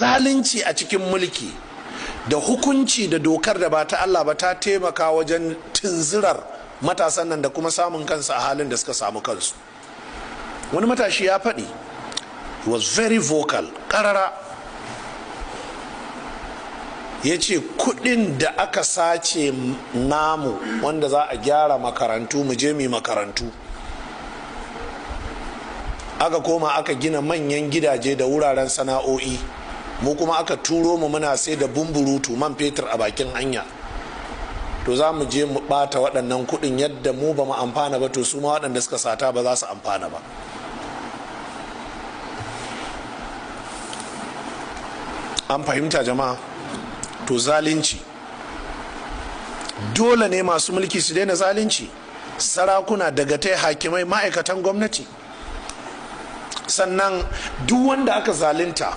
Zalunci a cikin mulki da hukunci da dokar da ba ta Allah ba ta taimaka wajen tunzirar matasan nan da kuma samun kansu a halin da suka samu kansu. Wani matashi ya faɗi, he was very vocal, ƙarara ya ce kudin da aka sace namu wanda za a gyara makarantu, mu je mu makarantu, aka koma aka gina manyan gidaje da wuraren sana'o'i, mu kuma aka turo mu muna sai da bumburutu man fetur a bakin hanya. To za mu je mu bata waɗannan kuɗin yadda mu ba mu amfana ba, to su ma waɗanda suka sata ba za su amfana ba. An fahimta, jama'a? To zalunci, dole ne masu mulki su daina zalunci, sarakuna, dagatai, hakimai, ma'aikatan gwamnati. Sannan duk wanda aka zalunta